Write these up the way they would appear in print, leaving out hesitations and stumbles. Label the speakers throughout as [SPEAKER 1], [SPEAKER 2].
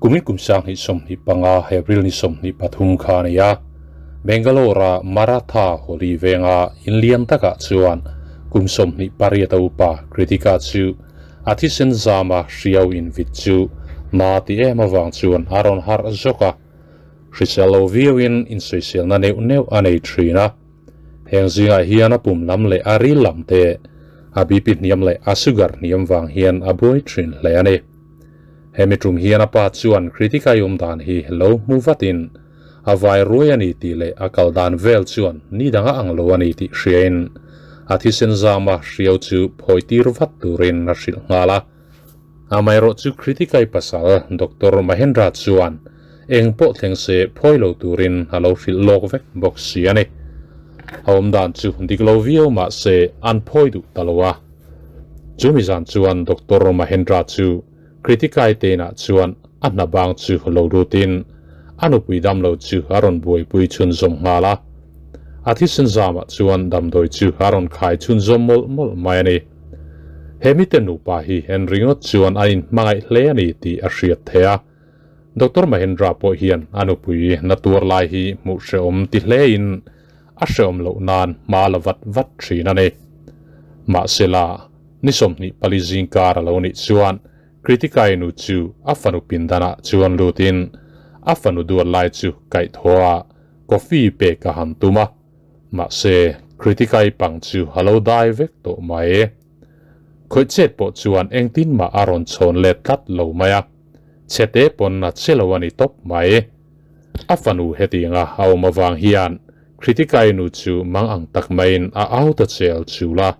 [SPEAKER 1] Kumin kum 2025 April ni 23 kha a ni a, Bangalore-a Maratha Holi venga in lian takah chuan kum 28 a upa Kritika chu a thisen zama hriau invit chu na ti em avang chuan a rawn harh zawk a. Hrisel lo viauin insawiselna neuh neuh a nei thin a. Heng zingah hian a pum lam leh a ril lam te, a BP hniam leh a sugar hniam vang hian a buai thin hle a ni. Hemi tum hian a pa chuan Kritika-i awm dan hi lo hmu vatin a vai ruai a ni tih leh a kal dan vel chuan ni danga ang lo a ni tih hriain a thisen zama hriau chu phawi tir vat turin a hrilh nghal a. Amaherawh chu Kritika-i pasal Doctor Mahendra chuan eng pawh thleng se phawi lo turin a lo hrilh lawk vek bawk si a ni. A awm dan chu dik lo viau mah se an phawi duh ta lo a. Chumi zan chuan Doctor Mahendra chu Kritikai teinah chuan a hna bang chu lo lutin a nupui damlo chu a rawn buaipui chhunzawm nghal a. A thisen zamah chuan damdawi chu a rawn khai chhunzawm mawlh mawlh mai a ni. He mite nupa hi en ringawt chuan an inhmangaih hle a ni tih a hriat theih a. Doctor Mahendra pawh hian a nupui na tuar lai hi hmuh hrehawm ti hlein a hrehawm loh nan hma la vat vat thin a ni. Mahsela, ni 24 zingkar a lo nih chuan Kritikai nu chu a fanu pindanah chuan lutin a fanu duat lai chu kaihthawh a coffee pek a han tum a. Mahse, Kritikai pang chu a lo dai vek tawh mai. Khawih chet pawh chuan engtin mah a rawn chhawn let tlat lo mai a. Chhete pawn a che lo a ni tawp mai. A fanu hetianga a awm avang hian Kritikai nu chu mang ang tak maiin a au ta chel chul a.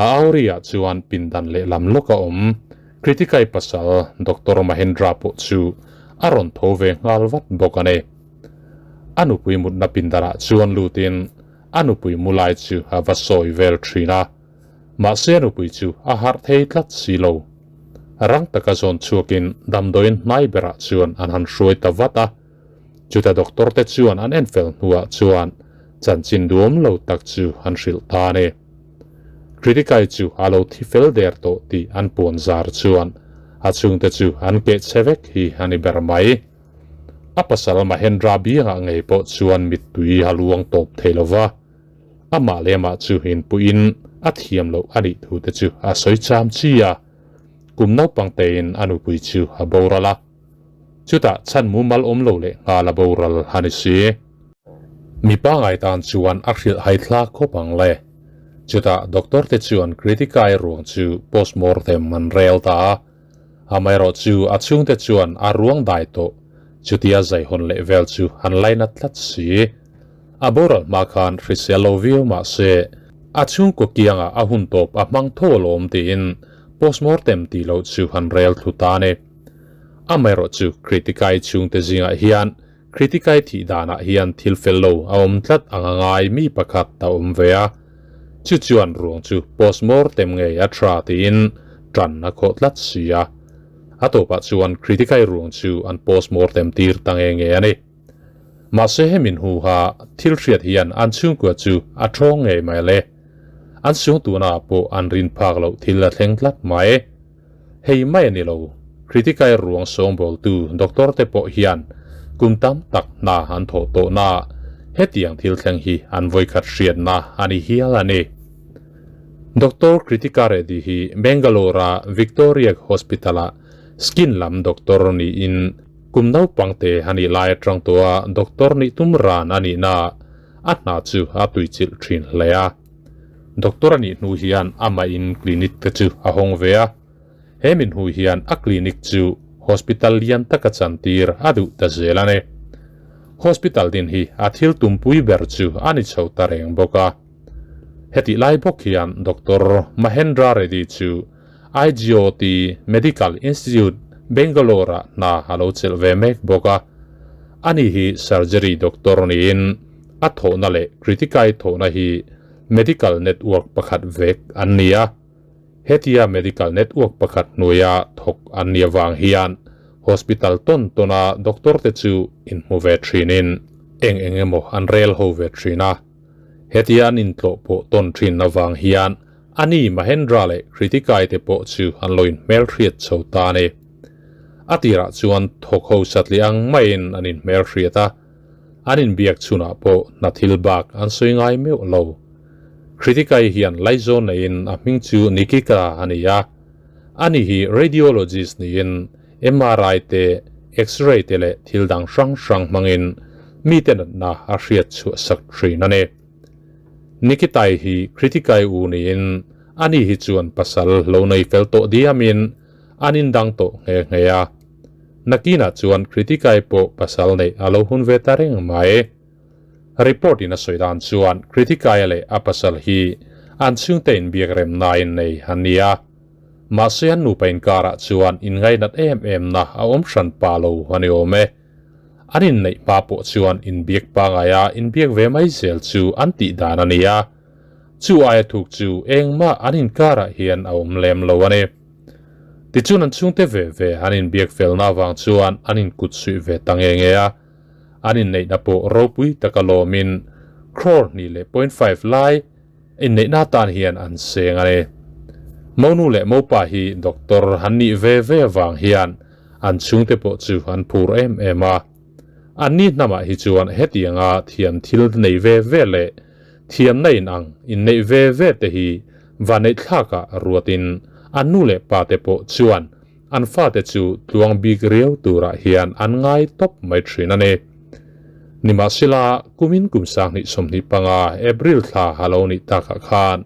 [SPEAKER 1] A au riah chuan pindan lehlam lawk a awm. Kritikai pasal Doctor Mahendra pawh chu a rawn tho ve nghal vat bawk a ni. A nupui mutna pindanah chuan lutin a nupui mu lai chu a va sawi vel thin a. Mahse a nupui chu a harh thei tlat si lo. Rang taka zawn chhuakin damdawiin hnai berah chuan an han hruai ta vat a. Chuta doctor te chuan an enfel hnuah chuan chanchin duam lo tak chu an hrilh ta a ni. Kritikai chu a lo thi fel der tawh tih an puan zar chuan a chhungte chu an keh chhe vek hi a ni ber mai. A pasal Mahendra biangah ngei pawh chuan mittui a luang tawp thei lo va. Amah leh amah chu inpuiin a thiam loh a nih thu te chu a sawi cham chi a, kum naupang tein a nupui chu a boral a. Chutah chhan mumal awm lo leh nghal a boral a ni si. Mi pangai tan chuan a hrilh hai thlak khawp ang le. Chutah doctor te chuan Kritika-i ruang chu postmortem an rel ta a. Amaherawh chu a chhungte chuan a ruang dai tawh chutia zaihawn leh vel chu an lainat tlat si. A boral hma khan hrisel lo viau mah se, a chhungkaw kiangah a hun tawp a hmang tho alawm tiin postmortem tih loh chu han rel thlu ta a ni. Amaherawh chu Kritikai chhungte zingah hian Kritikai thih danah hian thil fel lo a awm tlat ang a ngai mi pakhat a awm ve a. Chu chuan ruang chu postmortem ngei a tha tiin tan a khawh tlat si a. A tawpah chuan Kritikai ruang chu an postmortem tir ta nge nge a ni. Mahse hemin huha thil hriat hian an chhungkua chu a thawng ngei mai le. An sung tuna pawh an rin phak loh thil a thleng tlat mai. Hei mai a ni lo, Kritikai ruang sawngbawltu doctor te pawh hian kum tam tak hna an thawh tawhna hetiang thil thleng hi an vawikhat hriatna a ni hial a ni. Doctor Kritika Reddy hi Bangalore-a Victoria Hospital-a skin lam doctor niin Kum naupang te a nih lai atang tawh a doctor nih tum ran a nihna a hna chu a tuichilh thin hle a. Doctor a nih hnu hian amah in clinic te chu a hawng ve a. He min hnu hian a clinic chu hospital lian taka chantir a duh ta zel a ni. Hospital din hi a thil tumpui ber chu a ni chho ta reng bawk a. Hetih lai bawk hian Doctor Mahendra Reddy chu IGOT Medical Institute, Bangalore-ah hna a lo chelh ve mek bawk a. Ani hi surgery doctor niin a thawhna leh Kritikai thawhna hi medical network pakhat vek an ni a. Hetia medical network pakhat hnuaia thawk an ni avang hian hospital tawn tawna doctor te chu inhmu ve thinin eng eng emaw an rel ho ve thin a. Hetia an intlawh pawh tawn thin avang hian Ani Mahendra leh Kritikai te pawh chu an lo inhmelhriat chho ta a ni. A tirah chuan thawk ho satliah ang maiin an inhmel hriat a, an inbiak chhunah pawh hna thil bak an sawi ngai meuh lo. Kritikai hian laizawn neiin a hming chu Nikita a ni a, ani hi radiologist niin MRI te, X-ray te leh thil dang hrang hrang hmangin mite natna a hriat chhuah sak thin a ni. Nikitai hi Kritikai u niin ani hi chuan pasal lo nei fel tawh diamin an indang tawh nghe nghe a. Nakinah chuan Kritikai pawh pasal neih a lo hun ve ta reng mai. Report in a sawi dan chuan Kritikai leh a pasal hi an chhungte inbiak remnain nei an ni a. Mahse an nupa inkarah chuan inngainat em em na a awm hran pa lo a ni awm e. An inneih hma pawh chuan inbiak pangaia inbiak ve mai zel chu an tih dan a ni a. Chu aia thuk chu engmah an inkarah hian a awm lem lo a ni. Tichuan an chhungte ve ve an inbiak felna avang chuan an inkut suih ve ta nge nge a. An inneihna pawh ropui taka lawmin crore hnih leh point five lai Inneihna atan hian an seng a ni. Monu leh Mopa hi doctor an nih ve ve avang hian an chhungte pawh chu an phur em em a. Anni hnamah hi chuan hetianga thiam thil nei ve ve leh thiamna inang inneih ve ve te hi vaneihthlakah ruatin an nu leh pa te pawh chuan An fate chu tluang bik riau turah hian an ngai tawp mai thin a ni. Nimahsela, kumin kum 2025 April thla a lo nih takah khan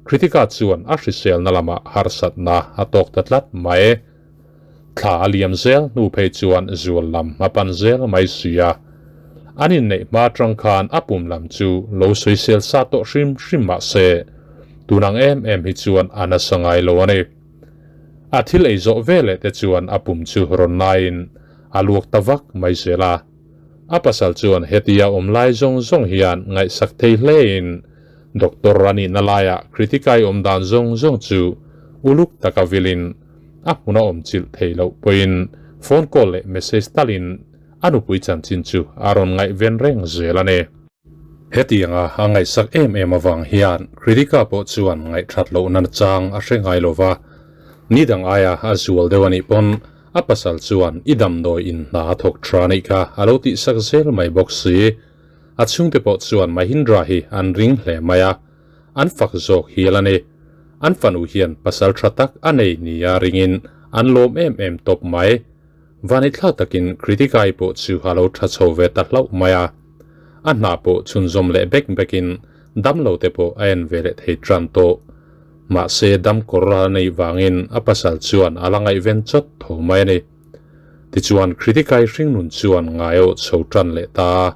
[SPEAKER 1] Kritika chuan a hriselna lamah harsatna a tawk ta tlat mai. Thla a liam zel hnu phei chuan zual lam a pan zel mai si a. An inneih hma atang khan a pum lam chu lo sawisel sa tawh hrim hrim mah se, tunang em em hi chuan a nasa ngai lo a ni. A thil ei zawh veleh te chuan a pum chu rawn laiin a luak ta vak mai zel a. A pasal chuan hetia awm lai zawng zawng hian ngaihsak thei hlein doctor a nihna laiah Kritikai awm dan zawng zawng chu uluk taka vilin a hmuna awm chilh thei loh pawhin phone call leh message talin a nupui chanchin chu a rawn ngaihven reng zel a ni. Hetianga a ngaihsak em em avang hian Kritika pawh chuan ngaihthat lohna chang a hre ngai lo va, ni dang aia a zual deuh a nih pawn a pasal chuan i damdawi in hna a thawk tha anih kha a lo tihsak zel mai bawk si. A chhungte pawh chuan Mahindra hi an ring hle mai a, an fak zawk hial a ni. An fanu hian pasal tha tak a nei nia ringin an lawm em em tawp mai. Vanithlak takin Kritikai pawh chu a lo tha chho ve ta hlauh mai a. A hna pawh chhunzawm leh bek bekin damlo te pawh a en ve leh thei tan tawh. Mahse dam kawr a neih vangin a pasal chuan a la ngaihven chawt tho mai a ni. Tichuan Kritikai hringnun chuan ngai awh chho tan leh ta a.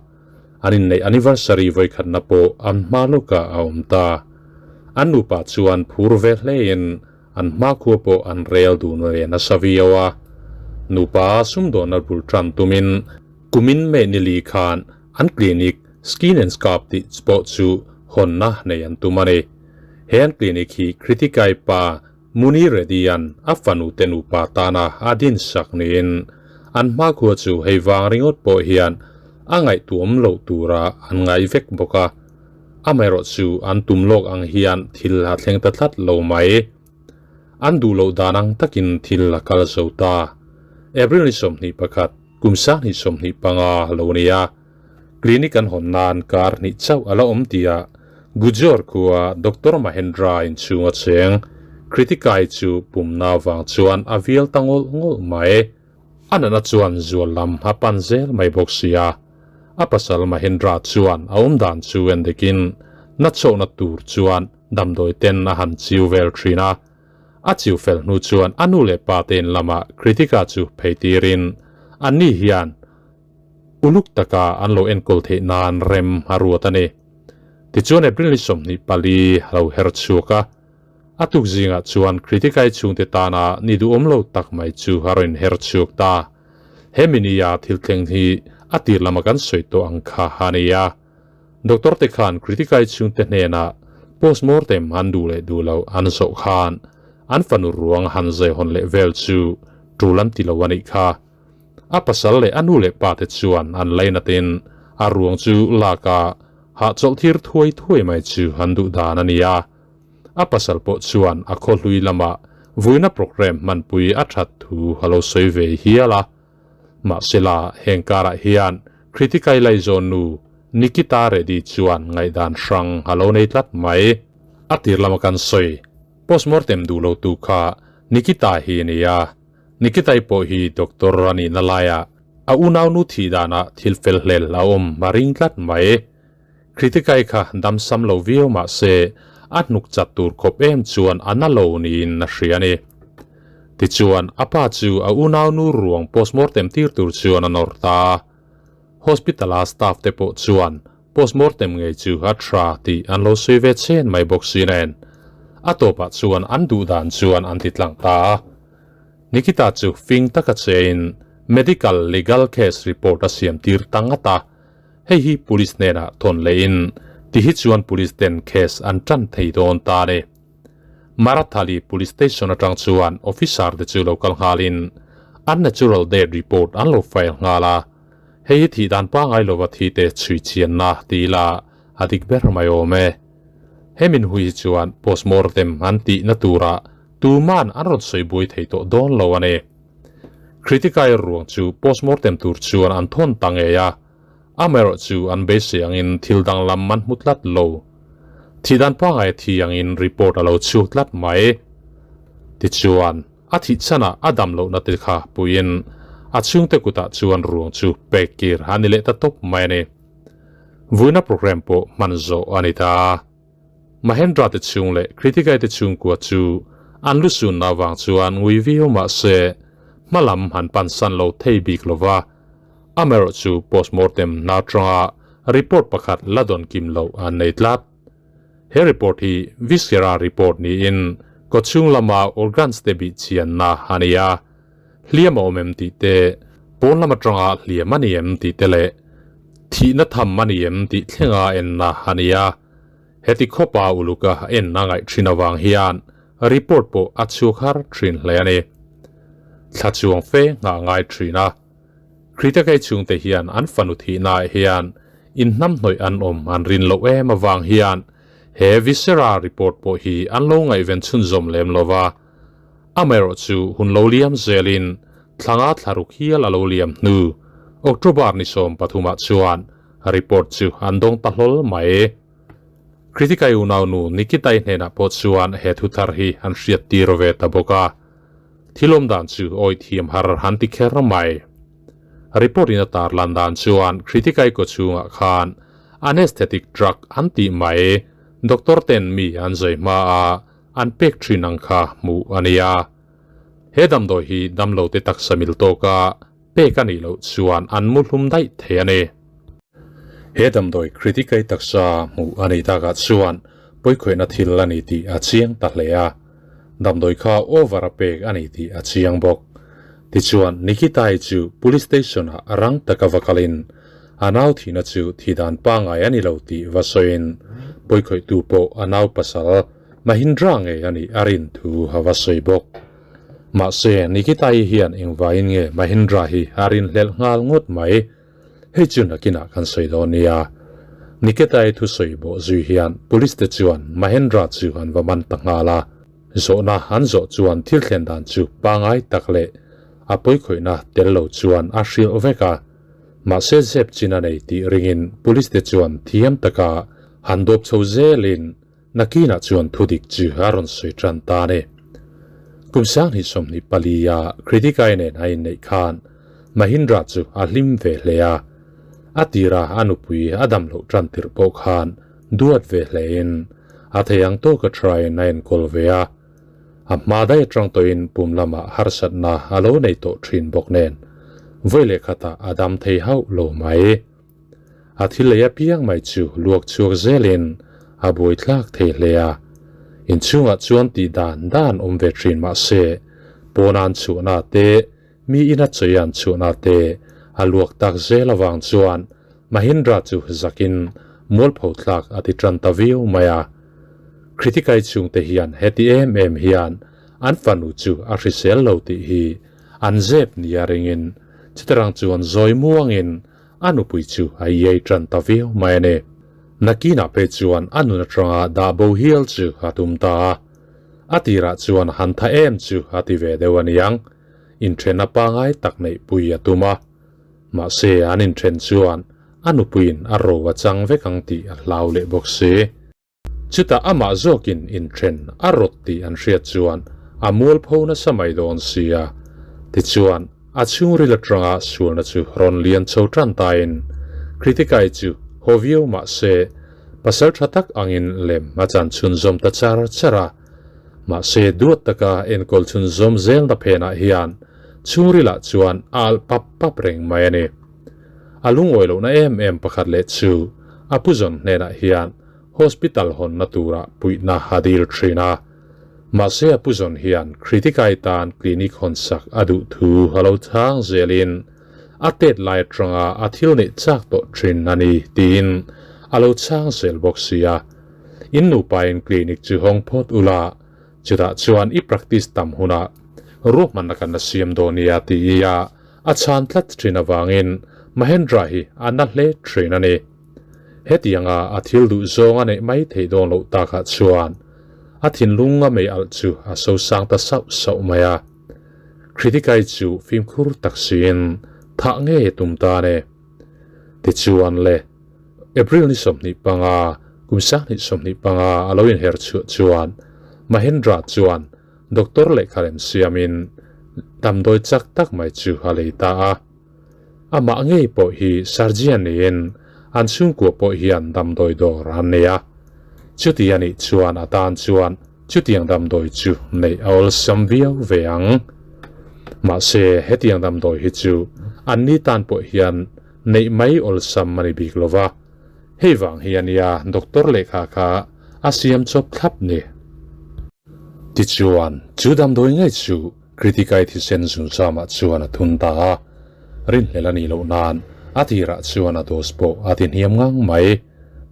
[SPEAKER 1] An inneih anniversary vawikhatna pawh an hma lawkah a awm ta. An nupa chuan phur ve hlein An hmakhua pawh an rel dun ve nasa viau a, nupa sumdawnna bul tan tumin kumin May nili khan an clinic Skin and Scalp tih pawh chu hawnna nei an tum a ni. He an clinic hi Kritikai pa Muni Reddy-a'n a fanute nupa tana a dinsak niin an hmakhua chu hei vang ringawt pawh hian a ngaihtuam loh tura an ngai vek bawk a. Amaherawh chu an tum lawk ang hian thil a thleng ta tlat lo mai. An duh loh dan ang takin thil a kal zo ta. April ni 21, kum 2025 lo ni a, clinic an hawn nan kar hnih chauh a la awm tia Gujor khua Doctor Mahendra inchhung a cheng Kritikai chu pumna vang chuan a vial ta ngawlh ngawlh mai. A nana chuan zual lam a pan zel mai bawk sia. A pasal Mahindra chuan a awm dan chu en dikin na chhohna tur chuan damdawi ten a han chiu vel thin a. A chiu fel hnu chuan a nu leh pa te in lamah Kritika chu phei tirin anni hian uluk taka an lo enkawl theih nan rem a ruat a ni. Tichuan April ni 24 a lo her chhuak a. A tuk zingah chuan Kritikai chhungte tana ni duhawm lo tak mai chu a rawn her chhuak ta. He minia thil thleng hi a tir lama kan sawi tawh ang kha a ni a. Doctor te khan Kritikai chhungte hnenah postmortem an duh leh duh loh an zawh khan an fanu ruang han zai hawn leh vel chu tul an ti lo a nih kha. A pasal leh a nu leh pa te chuan an lainatin a ruang chu lak a hahchawlh thir thuai thuai mai chu an duh dan a ni a. A pasal pawh chuan a khaw hlui lamah Vuina programme hmanpui a that thu a lo sawi ve hial a. Mahsela heng karah hian Kritikai laizawn nu Nikita Reddy chuan ngaihdan hrang a lo nei tlat mai. A tir lama kan sawi postmortem duh lo tu kha Nikita hi a ni a. Nikitai pawh hi doctor a nihna laiah a unaunu thih danah thil fel hlel a awm a ring tlat mai. Kritikai kha damsam lo viau mah se a hnuk chat tur khawp em chuan a na lo niin a hria a ni. Tichuan, a pa chu a unaunu ruang postmortem tir tur chuan a nawr ta a. Hospital-a staff te pawh chuan postmortem ngei chu a tha tih an lo sawi ve chen mai bawk si nen. A tawpah chuan an duh dan chuan an ti tlang ta a. Nikita chu fing taka chein medical legal case report a siam tir ta ngat a. Hei hi police hnenah thawn lehin ti hi chuan police ten case an tan thei dawn ta a ni. Marathali Police Station atang chuan officer te chu lo kal nghalin unnatural death report an lo file nghal a, hei hi thih dan pangai lova thi te chhui chianna ti ila a dik ber mai awm e. Hemin hui hi chuan postmortem an tihna turah tuman an rawn sawi buai thei tawh dawn lo a ni. Kritikai ruang chu postmortem tur chuan an thawn ta ngei a, amaherawh chu an beisei angin thil danglam an hmu tlat lo. Thihdan pangai thi angin report a lo chhuak tlat mai. Tichuan, a thih chhanah a dam lohna te kha puiin a chhungte kutah chuan ruang chu pek kir a ni leh ta tawp mai a ni. Vuina programme pawh hman zawh a ni ta. Mahendra te chhung leh Kritikai te chhungkua chu an lu sunna avang chuan ngui viau mah se hma lam han pan san lo thei bik lo va. Amaherawh chu postmortem hna atanga report pakhat la dawn kim loh an nei tlat. He report hi viscera report niin kawchhung lama organs te bih chianna a ni a. Hliam a awm em tih te, pawn lam atanga hliam a ni em tih te leh thihna tham a ni em tih thlenga enna a ni a. Heti khawpa uluka en a ngaih thin avang hian report pawh a chhuak har thin hle a ni. Thla chuang fe nghah ngai thin a. Kritakei chhungte hian an fanu thihnaah hian inhnamhnawih an awm an rin loh em avang hian he viscera report pawh hi an lo ngaihven chhunzawm lem lo va. Amaherawh chu hun lo liam zelin thlanga thlaruk hial a lo liam hnu October ni 13ah chuan Report chu an dawng ta hlawl mai. Kritikai unaunu Nikitai hnenah pawh chuan he thu thar hi an hriat tir ve ta bawk a. Thil awm dan chu awi thiam har han ti kher mai. Report in a tar lan dan chuan Kritikai kaw chhungah khan anesthetic drug an tih mai doctor ten mi an zai hma a an pek thin ang kha hmuh a ni a. He damdawi hi damlo te taksa mil tawka Pek a nih loh chuan an mu hlum daih thei a ni. He damdawi Kritikai taksa hmuh a nih takah chuan pawikhawihna thil a ni tih a chiang ta hle a. Damdawi kha over a pek a ni tih a chiang bawk. Tichuan Nikitai chu Police Station ah rang taka va kalin a nau thihna chu thidan pangai a ni lo tih va sawiin pawikhawihtu pawh a nau pasal Mahindra ngei a nih a rin thu a va sawi bawk. Mahse, Nikitai hian engvaiin nge Mahindra hi a rinhlelh nghal ngawt mai? Hei chu nakinah kan sawi dawn nia. Nikitai thusawi bawh zui hian Police te chuan Mahendra chu an va man ta nghal a. Zawhna an zawh chuan thil thlen dan chu pangai tak leh a pawikhawihna tel lo chuan a hrilh vek a. Mahse zep chin a nei tih ringin Police te chuan thiam taka han dawp chho zelin Nakinah chuan thudik chu a rawn sawi tan ta a ni. Kum 2024 a Kritikai nen a inneih khan Mahindra chu a hlim ve hle a. A tira a nupui a dam loh tan tirh pawh khan duat ve hlein a thei ang tawka thain a enkawl ve a. A hma daih atang tawhin pum lamah harsatna a lo nei tawh thin bawk nen vawi leh khatah a dam thei hauh lo mai. A thil lei apiang mai chu luak chhuak zelin a buai thlak thei hle a. Inchhungah chuan tih dan dan awm ve thin mah se, pawnan chhuahna te, mi ina chawian chhuahna te a luak tak zel avang chuan Mahindra chu zakin mualpho thlak a ti tan ta viau mai a. Kritikai chhungte hian heti em em hian an fanu chu a hrisel lo tih hi an zep nia ringin chutarang chuan zawi muangin A nupui chu a iai tan ta viau mai a ni. Nakinah phei chuan a nun atanga dah bo hial chu a tum ta a. A tirah chuan han tha em chu a ti ve deuh a niang. Inthen a pangai tak neih pui a tum a. Mahse an inthen chuan a nupuiin a ro a chang vek ang tih a hlau leh bawk si. Chutah amah zawkin inthen a rawt tih an hriat chuan a mualpho nasa mai dawn si a. Tichuan, a chhungril atanga sualna chu rawn lian chho tan tain Kritikai chu haw viau mah se, pasal tha tak angin lem a chan chhunzawm ta char char a. Mahse, duat taka enkawl chhunzawm zelna phenah hian chhungrilah chuan a alh pap pap reng mai a ni. A lungawi lohna em em pakhat leh chu a puzawn hnenah hian hospital hawnna tura puihna a dil thin a. Mahse a puzawn hian Kritikai tan clinic hawnsak a duh thu a lo chhang zelin a tet lai atanga a thil neih chak tawh thin a ni tiin a lo chhang zel bawk si a. In nupain clinic chu hawng phawt ula, chutah chuan i practice tam hunah ruahmanna kan la siam dawn nia ti ia a chhan tlat thin avangin Mahendra hi a na hle thin a ni. Hetianga a thil duh zawng a neih mai theih dawn loh takah chuan a thinlung a mei alh chu a sosang ta sauh sauh mai a. Kritikai chu fimkhur tak siin thah ngei a tum ta a ni. Tichuan le, April ni 25, kum 2025 a lo inher chhuah chuan Mahendra chuan Doctor lehkha lem siamin damdawi chak tak mai chu a lei ta a. Amah ngei pawh hi surgeon niin an chhungkua pawh hian damdawi dawr an nei a. Chuti a nih chuan a tan chuan chutiang damdawi chu neih a awlsam viau ve ang. Mahse hetiang damdawi hi chu anni tan pawh hian neih mai awlsam a ni bik lo va. Hei vang hi a nia doctor lehkha kha a siam chawp thlap ni. Tichuan, chu damdawi ngei chu Kritikai thisen zunzamah chuan a thun ta a, rinhlel a nih loh nan a tirah chuan a dose pawh a ti hniam ngang mai.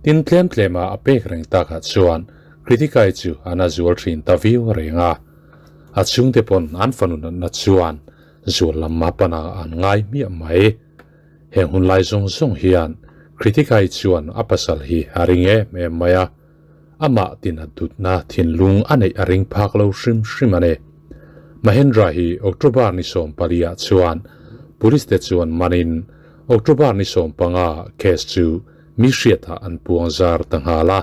[SPEAKER 1] Tin tlem tlema a pek reng takah chuan Kritikai chu a na zual thin ta viau reng a. A chhungte pawn an fanu natna chuan zual lam a pana an ngai hmiah mai. Heng hun lai zawng zawng hian Kritikai chuan a pasal hi a ring em em mai a. Amah tin a dutna thinlung a neih a ring phak lo hrim hrim a ni. Mahendra hi October ni 14 ah chuan Police te chuan manin October ni 15 case chu mi hriatah an puang zar ta nghal a.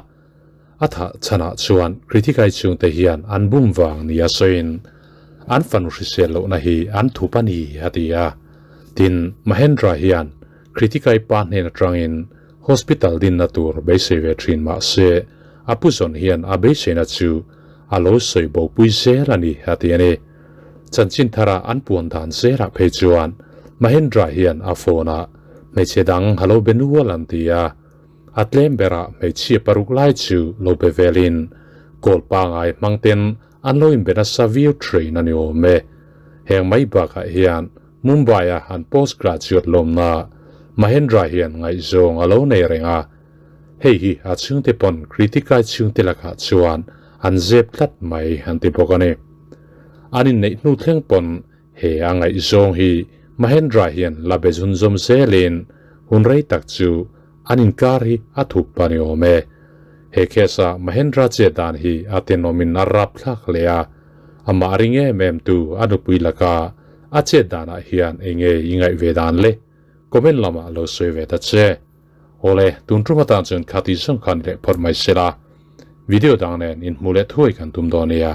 [SPEAKER 1] A thah chhanah chuan Kritikai chhungte hian an bum vang nia sawiin an fanu hrisel lohna hi an thup a ni a ti a. Tin, Mahendra hian Kritikai pa hnen atangin Hospital dinna tur beisei ve thin mah se, a pu zawn hian a beiseina chu a lo sawi bopui zel a ni, a ti a ni. Chanchin thara an puan dan zelah phei chuan Mahendra hian a phone-ah hmeichhe dang a lo be nual an ti a. A tlem berah hmeichhia paruk lai chu lo be velin call pangai hmang ten an lo inbe nasa viau thin a ni awm e. Heng mai bakah hian Mumbai-a an post graduate lawmna Mahendra hian ngaihzawng a lo nei reng a, hei hi a chhungte pawn Kritikai chhungte lakah chuan an zep tlat mai an ti bawk a ni. An inneih hnu thleng pawn he a ngaihzawng hi Mahendra hian la be zunzawm zelin hun rei tak chu an inkar hi a thup a ni awm e. He case-a Mahendra chet dan hi a tenawmin a rapthlak hle a, amah ring em em tu a nupui laka A chet danah hian enge i ngaih ve dan le? Comment lamah lo sawi ve ta che. Awle, tun tum atan chuan kha ti zawng kha ni leh phawt mai sela. Video dang nen inhmuh leh thuai kan tum dawn nia.